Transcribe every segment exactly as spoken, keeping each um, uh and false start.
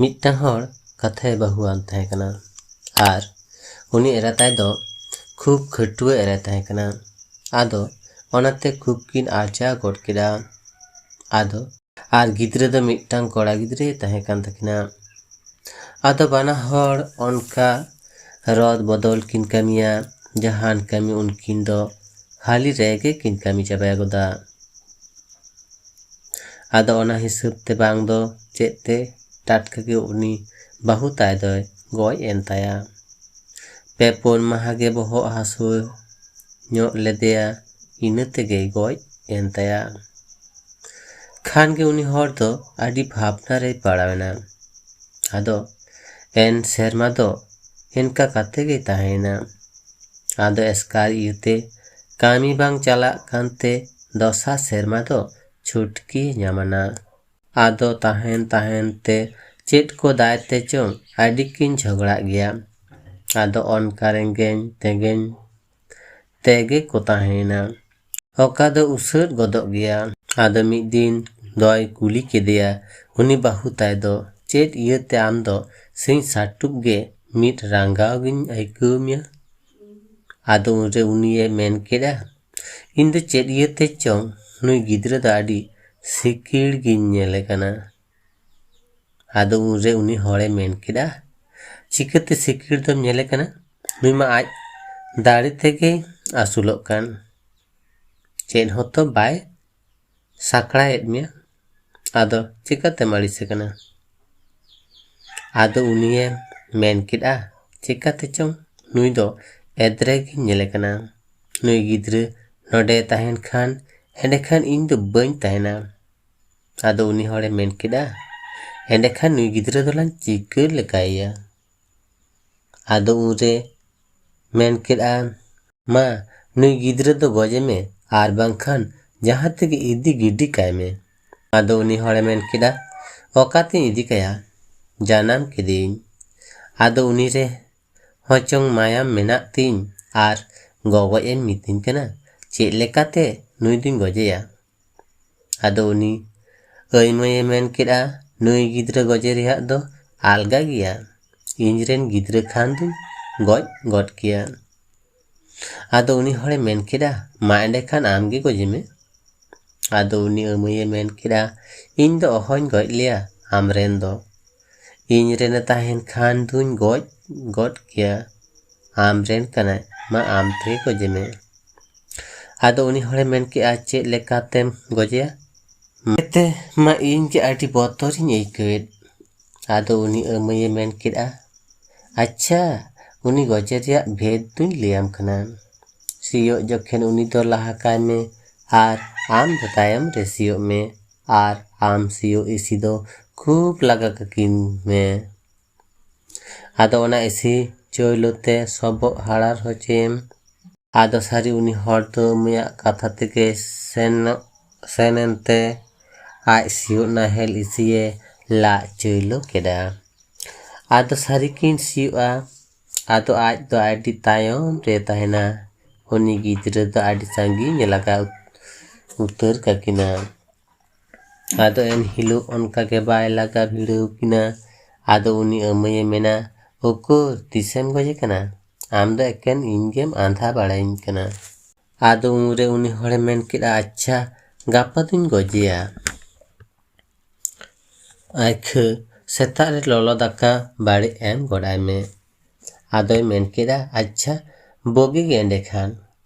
ᱢᱤᱫᱴᱟᱝ ᱦᱚᱲ ᱠᱟᱛᱷᱟᱭ ᱵᱟᱹᱦᱩᱣᱟᱱ ᱛᱟᱦᱮᱸ ᱠᱟᱱᱟ᱾ ᱟᱨ ᱩᱱᱤ ᱮᱨᱟ ᱛᱟᱭ ᱫᱚ ᱠᱷᱩᱵ ᱠᱷᱟᱹᱴᱩᱣᱟᱹ ᱮᱨᱟᱭ ᱛᱟᱦᱮᱸ ᱠᱟᱱᱟ᱾ ᱟᱫᱚ ᱚᱱᱟᱛᱮ ᱠᱷᱩᱵ ᱠᱤᱱ ᱟᱨᱡᱟᱣ ᱜᱚᱫ ᱠᱮᱫᱟ᱾ ᱟᱫᱚ ᱟᱨ ᱜᱤᱫᱽᱨᱟᱹ ᱫᱚ ᱢᱤᱫᱴᱟᱝ ᱠᱚᱲᱟ ᱜᱤᱫᱽᱨᱟᱹᱭ ᱛᱟᱦᱮᱸ ᱠᱟᱱ ᱛᱟᱹᱠᱤᱱᱟ᱾ ᱟᱫᱚ ᱵᱟᱱᱟ ᱦᱚᱲ ᱚᱱᱠᱟ ᱨᱚᱫ ᱵᱚᱫᱚᱞ ᱠᱤᱱ ᱠᱟᱹᱢᱤᱭᱟ᱾ ᱡᱟᱦᱟᱱ ᱠᱟᱹᱢᱤ ᱩᱱᱠᱤᱱ ᱫᱚ ᱦᱟᱹᱞᱤ ᱨᱮᱜᱮ ᱠᱤᱱ ᱠᱟᱹᱢᱤ ᱪᱟᱵᱟᱭ ᱜᱚᱫᱟ᱾ ᱟᱫᱚ ᱚᱱᱟ ᱦᱤᱥᱟᱹᱵ ᱛᱮ ᱵᱟᱝ ᱫᱚ ᱪᱮᱫ ᱛᱮ ᱴᱟᱴᱠᱟ ᱜᱮ ᱩᱱᱤ ᱵᱟᱹᱦᱩ ᱛᱟᱭ ᱫᱚᱭ ᱜᱚᱡ ᱮᱱ ᱛᱟᱭᱟ᱾ ᱯᱮ ᱯᱩᱱ ᱢᱟᱦᱟ ᱜᱮ ᱵᱚᱦᱚᱜ ᱦᱟᱹᱥᱩ ᱧᱚᱜ ᱞᱮᱫᱮᱭᱟ, ᱤᱱᱟᱹ ᱛᱮᱜᱮᱭ ᱜᱚᱡ ᱮᱱ ᱛᱟᱭᱟ᱾ ᱠᱷᱟᱱ ᱜᱮ ᱩᱱᱤ ᱦᱚᱲ ᱫᱚ ᱟᱹᱰᱤ ᱵᱷᱟᱵᱽᱱᱟ ᱨᱮᱭ ᱯᱟᱲᱟᱣ ᱮᱱᱟ᱾ ᱟᱫᱚ ᱮᱱ ᱥᱮᱨᱢᱟ ᱫᱚ ᱮᱱᱠᱟ ᱠᱟᱛᱮ ᱜᱮᱭ ᱛᱟᱦᱮᱸᱭᱮᱱᱟ᱾ ᱟᱫᱚ ᱮᱥᱠᱟᱨ ᱤᱭᱟᱹᱛᱮ ᱠᱟᱹᱢᱤ ᱵᱟᱝ ᱪᱟᱞᱟᱜ ᱠᱟᱱᱛᱮ ᱫᱚᱥᱟᱨ ᱥᱮᱨᱢᱟ ᱫᱚ ᱪᱷᱩᱴᱠᱤ ᱧᱟᱢᱟᱱᱟ᱾ ᱟᱫᱚ ᱛᱟᱦᱮᱱ ᱛᱟᱦᱮᱱ ᱛᱮ ᱪᱮᱫ ᱠᱚ ᱫᱟᱭ ᱛᱮ ᱪᱚᱝ ᱟᱹᱰᱤ ᱠᱤᱱ ᱡᱷᱚᱜᱽᱲᱟᱜ ᱜᱮᱭᱟ᱾ ᱟᱫᱚ ᱚᱱᱠᱟ ᱨᱮᱸᱜᱮᱧ ᱛᱮᱸᱜᱮᱧ ᱛᱮᱜᱮ ᱠᱚ ᱛᱟᱦᱮᱸᱭᱮᱱᱟ᱾ ᱚᱠᱟ ᱫᱚ ᱩᱥᱟᱹᱫ ᱜᱚᱫᱚᱜ ᱜᱮᱭᱟ᱾ ᱟᱫᱚ ᱢᱤᱫ ᱫᱤᱱ ᱫᱚᱭ ᱠᱩᱞᱤ ᱠᱮᱫᱮᱭᱟ ᱩᱱᱤ ᱵᱟᱹᱦᱩ ᱛᱟᱭ ᱫᱚ, "ᱪᱮᱫ ᱤᱭᱟᱹᱛᱮ ᱟᱢ ᱫᱚ ᱥᱤᱧ ᱥᱟᱹᱴᱩᱵ ᱜᱮ ᱢᱤᱫ ᱨᱟᱸᱜᱟᱣ ᱜᱤᱧ ᱟᱹᱭᱠᱟᱹᱣ ᱢᱮᱭᱟ?" ᱟᱫᱚ ᱩᱱᱨᱮ ᱩᱱᱤᱭᱮ ᱢᱮᱱ ᱠᱮᱫᱟ, "ᱤᱧ ᱫᱚ ᱪᱮᱫ ᱤᱭᱟᱹᱛᱮ ᱪᱚᱝ ᱱᱩᱭ ᱜᱤᱫᱽᱨᱟᱹ ᱫᱚ ᱟᱹᱰᱤ ᱥᱤᱠᱤᱲ ᱜᱤᱧ ᱧᱮᱞᱮ ᱠᱟᱱᱟ᱾" ᱟᱫᱚ ᱩᱱᱨᱮ ᱩᱱᱤ ᱦᱚᱲᱮ ᱢᱮᱱ ᱠᱮᱫᱟ, "ᱪᱤᱠᱟᱹᱛᱮ ᱥᱤᱠᱤᱲ ᱫᱚᱢ ᱧᱮᱞᱮ ᱠᱟᱱᱟ? ᱱᱩᱭ ᱢᱟ ᱟᱡ ᱫᱟᱲᱮ ᱛᱮᱜᱮ ᱟᱹᱥᱩᱞᱚᱜ ᱠᱟᱱ, ᱪᱮᱫ ᱦᱚᱸᱛᱚ ᱵᱟᱭ ᱥᱟᱠᱲᱟᱭᱮᱫ ᱢᱮᱭᱟ, ᱟᱫᱚ ᱪᱤᱠᱟᱹᱛᱮᱢ ᱟᱹᱲᱤᱥᱮ ᱠᱟᱱᱟ?" ᱟᱫᱚ ᱩᱱᱤᱭᱮ ᱢᱮᱱ ᱠᱮᱫᱼᱟ, "ᱪᱤᱠᱟᱹᱛᱮ ᱪᱚᱝ ᱱᱩᱭ ᱫᱚ ᱮᱫᱽᱨᱮ ᱜᱤᱧ ᱧᱮᱞᱮ ᱠᱟᱱᱟ᱾ ᱱᱩᱭ ᱜᱤᱫᱽᱨᱟᱹ ᱱᱚᱰᱮ ᱛᱟᱦᱮᱱ ᱠᱷᱟᱱ ᱮᱸᱰᱮᱠᱷᱟᱱ ᱤᱧ ᱫᱚ ᱵᱟᱹᱧ ᱛᱟᱦᱮᱱᱟ᱾" ᱟᱫᱚ ᱩᱱᱤ ᱦᱚᱲᱮ ᱢᱮᱱ ᱠᱮᱫᱼᱟ, "ᱮᱸᱰᱮᱠᱷᱟᱱ ᱱᱩᱭ ᱜᱤᱫᱽᱨᱟᱹ ᱫᱚᱞᱟᱝ ᱪᱤᱠᱟᱹ ᱞᱮᱠᱟᱭᱮᱭᱟ?" ᱟᱫᱚ ᱩᱱᱨᱮ ᱢᱮᱱ ᱠᱮᱫᱼᱟ, "ᱢᱟ, ᱱᱩᱭ ᱜᱤᱫᱽᱨᱟᱹ ᱫᱚ ᱜᱚᱡᱮ ᱢᱮ, ᱟᱨ ᱵᱟᱝᱠᱷᱟᱱ ᱡᱟᱦᱟᱸ ᱛᱮᱜᱮ ᱤᱫᱤ ᱜᱤᱰᱤ ᱠᱟᱭ ᱢᱮ᱾" ᱟᱫᱚ ᱩᱱᱤ ᱦᱚᱲᱮ ᱢᱮᱱ ᱠᱮᱫᱟ, "ᱚᱠᱟᱛᱤᱧ ᱤᱫᱤ ᱠᱟᱭᱟ? ᱡᱟᱱᱟᱢ ᱠᱮᱫᱮᱭᱟᱹᱧ᱾ ᱟᱫᱚ ᱩᱱᱤ ᱨᱮ ᱦᱚᱸ ᱪᱚᱝ ᱢᱟᱭᱟᱢ ᱢᱮᱱᱟᱜ ᱛᱤᱧ ᱟᱨ ᱜᱚᱜᱚᱡ ᱮᱢ ᱢᱤᱛᱟᱹᱧ ᱠᱟᱱᱟ? ᱪᱮᱫ ᱞᱮᱠᱟᱛᱮ ᱱᱩᱭ ᱫᱩᱧ ᱜᱚᱡᱮᱭᱟ?" ᱟᱫᱚ ᱩᱱᱤ ᱟᱹᱭ ᱢᱟᱹᱭᱮ ᱢᱮᱱ ᱠᱮᱫᱼᱟ, ᱱᱩᱭ ᱜᱤᱫᱽᱨᱟᱹ ᱜᱚᱡᱮ ᱨᱮᱭᱟᱜ ᱫᱚ ᱟᱞᱜᱟ ᱜᱮᱭᱟ᱾ ᱤᱧ ᱨᱮᱱ ᱜᱤᱫᱽᱨᱟᱹ ᱠᱷᱟᱱ ᱫᱩᱧ ᱜᱚᱡ ᱜᱚᱫ ᱠᱮᱭᱟ᱾ ᱟᱫᱚ ᱩᱱᱤ ᱦᱚᱲᱮ ᱢᱮᱱ ᱠᱮᱫᱟ, ᱢᱟ ᱮᱸᱰᱮᱠᱷᱟᱱ ᱟᱢ ᱜᱮ ᱜᱚᱡᱮ ᱢᱮ᱾ ᱟᱫᱚ ᱩᱱᱤ ᱟᱹᱢᱟᱹᱭᱮ ᱢᱮᱱ ᱠᱮᱫᱟ, ᱤᱧ ᱫᱚ ᱚᱦᱚᱧ ᱜᱚᱡ ᱞᱮᱭᱟ ᱟᱢ ᱨᱮᱱ ᱫᱚ᱾ ᱤᱧ ᱨᱮᱱᱮ ᱛᱟᱦᱮᱱ ᱠᱷᱟᱱ ᱫᱩᱧ ᱜᱚᱡ ᱜᱚᱫ ᱠᱮᱭᱟ᱾ ᱟᱢ ᱨᱮᱱ ᱠᱟᱱᱟᱭ, ᱢᱟ ᱟᱢ ᱛᱮᱜᱮ ᱜᱚᱡᱮ ᱢᱮ᱾ ᱟᱫᱚ ᱩᱱᱤ ᱦᱚᱲᱮ ᱢᱮᱱ ᱠᱮᱫᱟ, ᱪᱮᱫ ᱞᱮᱠᱟᱛᱮᱢ ᱜᱚᱡᱮᱭᱟ? ᱮᱱᱛᱮ ᱢᱟ ᱤᱧ ᱜᱮ ᱟᱹᱰᱤ ᱵᱚᱛᱚᱨᱤᱧ ᱟᱹᱭᱠᱟᱹᱣᱮᱫ᱾ ᱟᱫᱚ ᱩᱱᱤ ᱟᱹᱢᱟᱹᱭᱮ ᱢᱮᱱ ᱠᱮᱫᱟ, ᱟᱪᱪᱷᱟ, ᱩᱱᱤ ᱜᱚᱡᱮ ᱨᱮᱭᱟᱜ ᱵᱷᱮᱫ ᱫᱩᱧ ᱞᱟᱹᱭᱟᱢ ᱠᱟᱱᱟ᱾ ᱥᱤᱭᱳᱜ ᱡᱚᱠᱷᱮᱱ ᱩᱱᱤ ᱫᱚ ᱞᱟᱦᱟ ᱠᱟᱭ ᱢᱮ ᱟᱨ ᱟᱢ ᱫᱚ ᱛᱟᱭᱚᱢ ᱨᱮ ᱥᱤᱭᱳᱜ ᱢᱮ ᱟᱨ ᱟᱢ ᱥᱤᱭᱳᱜ ᱤᱥᱤ ᱫᱚ ᱠᱷᱩᱵ ᱞᱟᱜᱟ ᱠᱟᱹᱠᱤᱱ ᱢᱮ᱾ ᱟᱫᱚ ᱚᱱᱟ ᱤᱥᱤ ᱪᱳᱭᱞᱳ ᱛᱮ ᱥᱚᱵᱚᱜ ᱦᱟᱲᱟᱨ ᱦᱚᱪᱚᱭᱮᱢ᱾ ᱟᱫᱚ ᱥᱟᱹᱨᱤ ᱩᱱᱤ ᱦᱚᱲ ᱫᱚ ᱟᱹᱢᱟᱹᱭᱟᱜ ᱠᱟᱛᱷᱟ ᱛᱮᱜᱮ ᱥᱮᱱ, ᱥᱮᱱ ᱮᱱᱛᱮ ᱟᱡ ᱥᱤᱭᱳᱜ ᱱᱟᱦᱮᱞ ᱤᱥᱤᱭᱮ ᱞᱟᱜ ᱪᱳᱭᱞᱳ ᱠᱮᱫᱟ᱾ ᱟᱫᱚ ᱥᱟᱹᱨᱤ ᱠᱤᱱ ᱥᱤᱭᱳᱜᱼᱟ᱾ ᱟᱫᱚ ᱟᱡ ᱫᱚ ᱟᱹᱰᱤ ᱛᱟᱭᱚᱢ ᱨᱮ ᱛᱟᱦᱮᱱᱟ᱾ ᱩᱱᱤ ᱜᱤᱫᱽᱨᱟᱹ ᱫᱚ ᱟᱹᱰᱤ ᱥᱟᱺᱜᱤᱧ ᱮ ᱞᱟᱜᱟ ᱩᱛᱟᱹᱨ ᱠᱟᱹᱠᱤᱱᱟ᱾ ᱟᱫᱚ ᱮᱱ ᱦᱤᱞᱳᱜ ᱚᱱᱠᱟ ᱜᱮ ᱵᱟᱭ ᱞᱟᱜᱟ ᱵᱷᱤᱲᱟᱹᱣ ᱠᱤᱱᱟ᱾ ᱟᱫᱚ ᱩᱱᱤ ᱟᱹᱢᱟᱹᱭᱮ ᱢᱮᱱᱟ, ᱩᱠᱩᱨ, ᱛᱤᱥᱮᱢ ᱜᱚᱡᱮ ᱠᱟᱱᱟ? ᱟᱢ ᱫᱚ ᱮᱠᱮᱱ ᱤᱧ ᱜᱮᱢ ᱟᱸᱫᱷᱟ ᱵᱟᱲᱟᱧ ᱠᱟᱱᱟ᱾ ᱟᱫᱚ ᱩᱱᱨᱮ ᱩᱱᱤ ᱦᱚᱲᱮ ᱢᱮᱱ ᱠᱮᱫᱟ, ᱟᱪᱪᱷᱟ, ᱜᱟᱯᱟ ᱫᱩᱧ ᱜᱚᱡᱮᱭᱟ᱾ ᱟᱭᱠᱷᱟᱹ ᱥᱮᱛᱟᱜ ᱨᱮ ᱞᱚᱞᱚ ᱫᱟᱠᱟ ᱵᱟᱲᱮ ᱮᱢ ᱜᱚᱫ ᱟᱭ ᱢᱮ᱾ ᱟᱫᱚᱭ ᱢᱮᱱ ᱠᱮᱫᱟ, ᱟᱪᱪᱷᱟ, ᱵᱳᱜᱮ ᱜᱮ ᱮᱸᱰᱮᱠᱷᱟᱱ᱾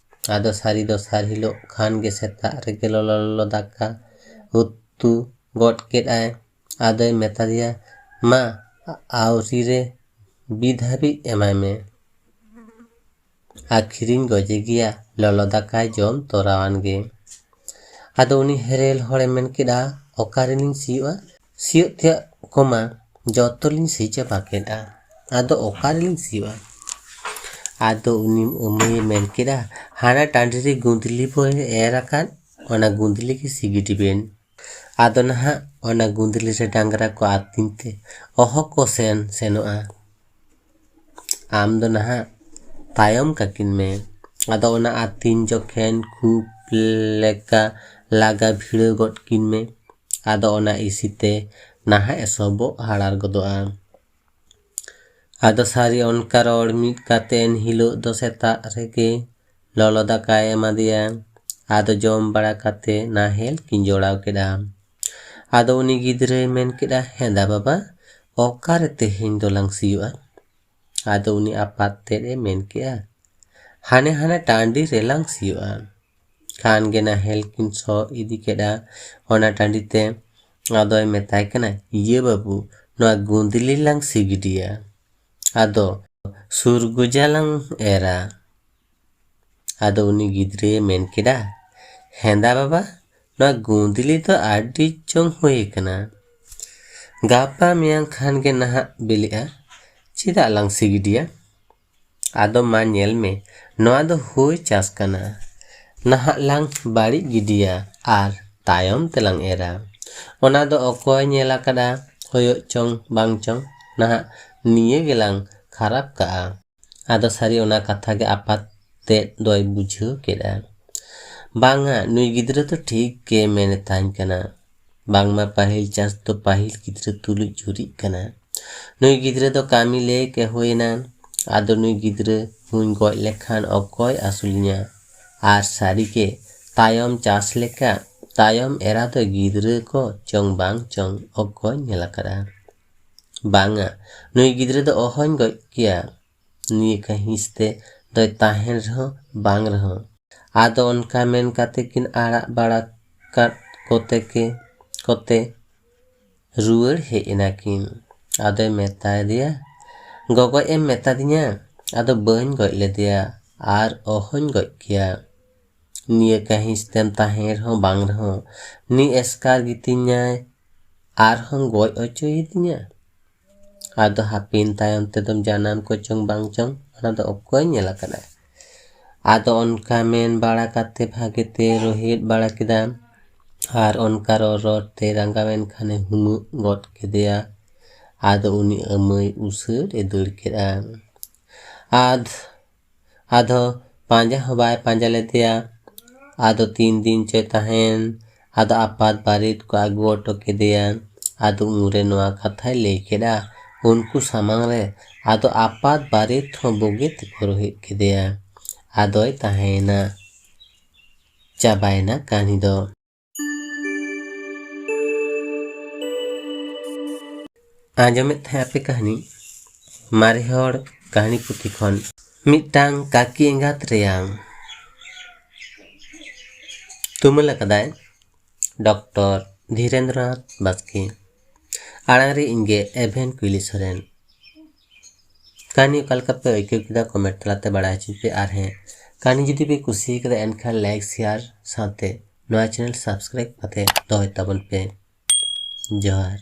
ᱟᱫᱚ ᱥᱟᱹᱨᱤ ᱫᱚᱥᱟᱨ ᱦᱤᱞᱳᱜ ᱠᱷᱟᱱ ᱜᱮ ᱥᱮᱛᱟᱜ ᱨᱮᱜᱮ ᱞᱚᱞᱚ ᱞᱚᱞᱚ ᱫᱟᱠᱟ ᱩᱛᱩ ᱜᱚᱫ ᱠᱮᱫ ᱟᱭ᱾ ᱟᱫᱚᱭ ᱢᱮᱛᱟ ᱫᱮᱭᱟ, ᱢᱟ, ᱟᱣᱨᱤ ᱨᱮ ᱵᱤᱫ ᱦᱟᱹᱵᱤᱡ ᱮᱢᱟᱭ ᱢᱮ᱾ ᱟᱹᱠᱷᱤᱨᱤᱧ ᱜᱚᱡᱮ ᱜᱮᱭᱟ, ᱞᱚᱞᱚ ᱫᱟᱠᱟᱭ ᱡᱚᱢ ᱛᱚᱨᱟᱣᱟᱱ ᱜᱮ᱾ ᱟᱫᱚ ᱩᱱᱤ ᱦᱮᱨᱮᱞ ᱦᱚᱲᱮ ᱢᱮᱱ ᱠᱮᱫᱟ, ᱚᱠᱟ ᱨᱮᱞᱤᱧ ᱥᱤᱭᱳᱜᱼᱟ? ᱥᱤᱭᱳᱜ ᱛᱮᱭᱟᱜ ᱠᱚᱢᱟ ᱡᱚᱛᱚ ᱞᱤᱧ ᱥᱤ ᱪᱟᱵᱟ ᱠᱮᱫᱼᱟ᱾ ᱟᱫᱚ ᱚᱠᱟ ᱨᱮᱞᱤᱧ ᱥᱤᱭᱳᱜᱼᱟ? ᱟᱫᱚ ᱩᱱᱤ ᱟᱹᱢᱟᱹᱭᱮ ᱢᱮᱱ ᱠᱮᱫᱟ, ᱦᱟᱱᱟ ᱴᱟᱺᱰᱤ ᱨᱮ ᱜᱩᱸᱫᱽᱞᱤ ᱵᱚᱱ ᱮᱨ ᱟᱠᱟᱫ, ᱚᱱᱟ ᱜᱩᱸᱫᱽᱞᱤ ᱜᱮ ᱥᱤ ᱜᱤᱰᱤ ᱵᱮᱱ᱾ ᱟᱫᱚ ᱱᱟᱦᱟᱜ ᱚᱱᱟ ᱜᱩᱸᱫᱽᱞᱤ ᱨᱮ ᱰᱟᱝᱨᱟ ᱠᱚ ᱟᱹᱛᱤᱧ ᱛᱮ ᱚᱦᱚ ᱠᱚ ᱥᱮᱱ ᱥᱮᱱᱚᱜᱼᱟ᱾ ᱟᱢ ᱫᱚ ᱱᱟᱦᱟᱜ ᱛᱟᱭᱚᱢ ᱠᱟᱹᱠᱤᱱ ᱢᱮ᱾ ᱟᱫᱚ ᱚᱱᱟ ᱟᱹᱛᱤᱧ ᱡᱚᱠᱷᱮᱱ ᱠᱷᱩᱵ ᱞᱮᱠᱟ ᱞᱟᱜᱟ ᱵᱷᱤᱲᱟᱹᱣ ᱜᱚᱫ ᱠᱤᱱ ᱢᱮ᱾ ᱟᱫᱚ ᱚᱱᱟ ᱤᱥᱤ ᱛᱮ ᱱᱟᱦᱟᱜ ᱮ ᱥᱚᱵᱚᱜ ᱦᱟᱲᱟᱨ ᱜᱚᱫᱚᱜᱼᱟ᱾ ᱟᱫᱚ ᱥᱟᱹᱨᱤ ᱚᱱᱠᱟ ᱨᱚᱲ ᱢᱤᱫ ᱠᱟᱛᱮ ᱮᱱ ᱦᱤᱞᱳᱜ ᱫᱚ ᱥᱮᱛᱟᱜ ᱨᱮᱜᱮ ᱞᱚᱞᱚ ᱫᱟᱠᱟᱭ ᱮᱢᱟᱫᱮᱭᱟ᱾ ᱟᱫᱚ ᱡᱚᱢ ᱵᱟᱲᱟ ᱠᱟᱛᱮ ᱱᱟᱦᱮᱞ ᱠᱤᱱ ᱡᱚᱲᱟᱣ ᱠᱮᱫᱟ᱾ ᱟᱫᱚ ᱩᱱᱤ ᱜᱤᱫᱽᱨᱟᱹᱭ ᱢᱮᱱ ᱠᱮᱫᱟ, "ᱦᱮᱸᱫᱟ ᱵᱟᱵᱟ, ᱚᱠᱟᱨᱮ ᱛᱮᱦᱮᱧ ᱫᱚᱞᱟᱝ ᱥᱤᱭᱳᱜᱼᱟ?" ᱟᱫᱚ ᱩᱱᱤ ᱟᱯᱟᱛ ᱛᱮᱫ ᱮ ᱢᱮᱱ ᱠᱮᱫᱟ, "ᱦᱟᱱᱮ ᱦᱟᱱᱟ ᱴᱟᱺᱰᱤ ᱨᱮᱞᱟᱝ ᱥᱤᱭᱳᱜᱼᱟ᱾" ᱠᱷᱟᱱ ᱜᱮ ᱱᱟᱦᱮᱞ ᱠᱤᱱ ᱥᱚᱜ ᱤᱫᱤ ᱠᱮᱫᱟ ᱚᱱᱟ ᱴᱟᱺᱰᱤ ᱛᱮ᱾ ᱟᱫᱚᱭ ᱢᱮᱛᱟᱭ ᱠᱟᱱᱟ, "ᱤᱭᱟᱹ ᱵᱟᱹᱵᱩ, ᱱᱚᱣᱟ ᱜᱩᱸᱫᱽᱞᱤ ᱞᱟᱝ ᱥᱤ ᱜᱤᱰᱤᱭᱟ, ᱟᱫᱚ ᱥᱩᱨᱜᱩᱡᱟ ᱞᱟᱝ ᱮᱨᱟ᱾" ᱟᱫᱚ ᱩᱱᱤ ᱜᱤᱫᱽᱨᱟᱹᱭ ᱢᱮᱱ ᱠᱮᱫᱟ, "ᱦᱮᱸᱫᱟ ᱵᱟᱵᱟ, ᱱᱚᱣᱟ ᱜᱩᱸᱫᱽᱞᱤ ᱫᱚ ᱟᱹᱰᱤ ᱪᱚᱝ ᱦᱩᱭ ᱟᱠᱟᱱᱟ, ᱜᱟᱯᱟ ᱢᱮᱭᱟᱝ ᱠᱷᱟᱱ ᱜᱮ ᱱᱟᱦᱟᱜ ᱵᱤᱞᱤᱜᱼᱟ, ᱪᱮᱫᱟᱜ ᱞᱟᱝ ᱥᱤ ᱜᱤᱰᱤᱭᱟ?" ᱟᱫᱚ ᱢᱟ ᱧᱮᱞ ᱢᱮ, ᱱᱚᱣᱟ ᱫᱚ ᱦᱩᱭ ᱪᱟᱥ ᱠᱟᱱᱟ, ᱱᱟᱦᱟᱜ ᱞᱟᱝ ᱵᱟᱹᱲᱤᱡ ᱜᱤᱰᱤᱭᱟ ᱟᱨ ᱛᱟᱭᱚᱢ ᱛᱮᱞᱟᱝ ᱮᱨᱟ᱾ ᱚᱱᱟ ᱫᱚ ᱚᱠᱚᱭ ᱧᱮᱞ ᱟᱠᱟᱫᱟ, ᱦᱩᱭᱩᱜ ᱪᱚᱝ ᱵᱟᱝ ᱪᱚᱝ, ᱱᱟᱦᱟᱜ ᱱᱤᱭᱟᱹ ᱜᱮᱞᱟᱝ ᱠᱷᱟᱨᱟᱯ ᱠᱟᱜᱼᱟ᱾ ᱟᱫᱚ ᱥᱟᱹᱨᱤ ᱚᱱᱟ ᱠᱟᱛᱷᱟ ᱜᱮ ᱟᱯᱟᱛ ᱛᱮᱫ ᱫᱚᱭ ᱵᱩᱡᱷᱟᱹᱣ ᱠᱮᱫᱟ᱾ ᱵᱟᱝᱟ, ᱱᱩᱭ ᱜᱤᱫᱽᱨᱟᱹ ᱫᱚ ᱴᱷᱤᱠ ᱜᱮ ᱢᱮᱱᱮᱛᱟᱧ ᱠᱟᱱᱟ᱾ ᱵᱟᱝᱢᱟ ᱯᱟᱹᱦᱤᱞ ᱪᱟᱥ ᱫᱚ ᱯᱟᱹᱦᱤᱞ ᱜᱤᱫᱽᱨᱟᱹ ᱛᱩᱞᱩᱡ ᱡᱩᱨᱤᱜ ᱠᱟᱱᱟ᱾ ᱱᱩᱭ ᱜᱤᱫᱽᱨᱟᱹ ᱫᱚ ᱠᱟᱹᱢᱤ ᱞᱮᱠ ᱮ ᱦᱩᱭᱮᱱᱟ᱾ ᱟᱫᱚ ᱱᱩᱭ ᱜᱤᱫᱽᱨᱟᱹ ᱦᱚᱸᱧ ᱜᱚᱡ ᱞᱮᱠᱷᱟᱱ ᱚᱠᱚᱭ ᱟᱹᱥᱩᱞᱤᱧᱟ? ᱟᱨ ᱥᱟᱹᱨᱤᱜᱮ ᱛᱟᱭᱚᱢ ᱪᱟᱥ ᱞᱮᱠᱟ ᱛᱟᱭᱚᱢ ᱮᱨᱟ ᱫᱚ ᱜᱤᱫᱽᱨᱟᱹ ᱠᱚ ᱪᱚᱝ ᱵᱟᱝ ᱪᱚᱝ ᱚᱠᱚᱭ ᱧᱮᱞ ᱟᱠᱟᱫᱼᱟ? ᱵᱟᱝᱟ, ᱱᱩᱭ ᱜᱤᱫᱽᱨᱟᱹ ᱫᱚ ᱚᱦᱚᱧ ᱜᱚᱡ ᱠᱮᱭᱟ᱾ ᱱᱤᱭᱟᱹ ᱠᱟᱹᱦᱤᱥ ᱛᱮ ᱫᱚᱭ ᱛᱟᱦᱮᱱ ᱨᱮᱦᱚᱸ ᱵᱟᱝ ᱨᱮᱦᱚᱸ᱾ ᱟᱫᱚ ᱚᱱᱠᱟ ᱢᱮᱱ ᱠᱟᱛᱮ ᱠᱤᱱ ᱟᱲᱟᱜ ᱵᱟᱲᱟ ᱠᱟᱫ ᱠᱚᱛᱮ ᱠᱮ ᱠᱚᱛᱮ ᱨᱩᱣᱟᱹᱲ ᱦᱮᱡ ᱮᱱᱟ ᱠᱤᱱ᱾ ᱟᱫᱚᱭ ᱢᱮᱛᱟ ᱫᱮᱭᱟ, "ᱜᱚᱜᱚᱡ ᱮᱢ ᱢᱮᱛᱟ ᱫᱤᱧᱟ, ᱟᱫᱚ ᱵᱟᱹᱧ ᱜᱚᱡ ᱞᱮᱫᱮᱭᱟ ᱟᱨ ᱚᱦᱚᱧ ᱜᱚᱡ ᱠᱮᱭᱟ᱾ ᱱᱤᱭᱟᱹ ᱠᱟᱹᱦᱤᱥ ᱛᱮᱢ ᱛᱟᱦᱮᱸ ᱨᱮᱦᱚᱸ ᱵᱟᱝ ᱨᱮᱦᱚᱸ ᱱᱤ ᱮᱥᱠᱟᱨ ᱜᱤᱛᱤᱧᱟᱭ ᱟᱨᱦᱚᱸ ᱜᱚᱡ ᱦᱚᱪᱚᱭᱮᱫᱤᱧᱟ?" ᱟᱫᱚ ᱦᱟᱯᱮᱱ ᱛᱟᱭᱚᱢ ᱛᱮᱫᱚᱢ ᱡᱟᱱᱟᱢ ᱠᱚ ᱪᱚᱝ ᱵᱟᱝ ᱪᱚᱝ, ᱚᱱᱟ ᱫᱚ ᱚᱠᱚᱭ ᱧᱮᱞ ᱟᱠᱟᱫᱟ? ᱟᱫᱚ ᱚᱱᱠᱟ ᱢᱮᱱ ᱵᱟᱲᱟ ᱠᱟᱛᱮ ᱵᱷᱟᱜᱮ ᱛᱮ ᱨᱳᱦᱮᱫ ᱵᱟᱲᱟ ᱠᱮᱫᱟ᱾ ᱟᱨ ᱚᱱᱠᱟ ᱨᱚᱲ ᱨᱚᱲ ᱛᱮ ᱨᱟᱸᱜᱟᱣᱮᱱ ᱠᱷᱟᱱᱮ ᱦᱩᱢᱟᱹᱜ ᱜᱚᱫ ᱠᱮᱫᱮᱭᱟ᱾ ᱟᱫᱚ ᱩᱱᱤ ᱟᱹᱢᱟᱹᱭ ᱩᱥᱟᱹᱫ ᱮ ᱫᱟᱹᱲ ᱠᱮᱫᱟ᱾ ᱟᱫ ᱟᱫᱚ ᱯᱟᱸᱡᱟ ᱦᱚᱸ ᱵᱟᱭ ᱯᱟᱸᱡᱟ ᱞᱮᱫᱮᱭᱟ᱾ ᱟᱫᱚ ᱛᱤᱱ ᱫᱤᱱ ᱪᱚᱭ ᱛᱟᱦᱮᱱ᱾ ᱟᱫᱚ ᱟᱯᱟᱛ ᱵᱟᱨᱮᱛ ᱠᱚ ᱟᱹᱜᱩ ᱦᱚᱴᱚ ᱠᱮᱫᱮᱭᱟ᱾ ᱟᱫᱚ ᱩᱱᱨᱮ ᱱᱚᱣᱟ ᱠᱟᱛᱷᱟᱭ ᱞᱟᱹᱭ ᱠᱮᱫᱟ ᱩᱱᱠᱩ ᱥᱟᱢᱟᱝ ᱨᱮ᱾ ᱟᱫᱚ ᱟᱯᱟᱛ ᱵᱟᱨᱮᱛ ᱦᱚᱸ ᱵᱩᱜᱤ ᱛᱮᱠᱚ ᱨᱩᱦᱮᱫ ᱠᱮᱫᱮᱭᱟ᱾ ᱟᱫᱚᱭ ᱛᱟᱦᱮᱸᱭᱮᱱᱟ, ᱪᱟᱵᱟᱭᱮᱱᱟ ᱠᱟᱹᱦᱱᱤ ᱫᱚ᱾ ᱟᱸᱡᱚᱢᱮᱫ ᱛᱟᱦᱮᱸ ᱟᱯᱮ ᱠᱟᱹᱦᱱᱤ ᱢᱟᱨᱮ ᱦᱚᱲ ᱠᱟᱹᱦᱱᱤ ᱯᱩᱛᱷᱤ ᱠᱷᱚᱱ ᱢᱤᱫᱴᱟᱝ ᱠᱟᱹᱠᱤ ᱮᱸᱜᱟᱛ ᱨᱮᱭᱟᱝ᱾ ᱛᱩᱢᱟᱹᱞ ᱟᱠᱟᱫᱟᱭ ᱰᱚᱠᱴᱚᱨ ᱫᱷᱤᱨᱮᱱᱫᱨᱚᱱᱟᱛᱷ ᱵᱟᱥᱠᱮ᱾ ᱟᱲᱟᱝ ᱨᱮ ᱤᱧᱜᱮ ᱮᱵᱷᱮᱱ ᱠᱩᱭᱞᱤ ᱥᱚᱨᱮᱱ᱾ ᱠᱟᱹᱦᱱᱤ ᱚᱠᱟ ᱞᱮᱠᱟ ᱯᱮ ᱟᱹᱭᱠᱟᱹᱣ ᱠᱮᱫᱟ, ᱠᱚᱢᱮᱱᱴ ᱛᱟᱞᱟᱛᱮ ᱵᱟᱲᱟᱭ ᱦᱚᱪᱚᱧ ᱯᱮ᱾ ᱟᱨ ᱦᱮᱸ, ᱠᱟᱹᱦᱱᱤ ᱡᱩᱫᱤ ᱯᱮ ᱠᱩᱥᱤ ᱠᱟᱫᱟ, ᱮᱱᱠᱷᱟᱱ ᱞᱟᱭᱤᱠ, ᱥᱮᱭᱟᱨ ᱥᱟᱶᱛᱮ ᱱᱚᱣᱟ ᱪᱮᱱᱮᱞ ᱥᱟᱵᱥᱠᱨᱟᱭᱤᱵ ᱠᱟᱛᱮ ᱫᱚᱦᱚᱭ ᱛᱟᱵᱚᱱ ᱯᱮ᱾ ᱡᱚᱦᱟᱨ᱾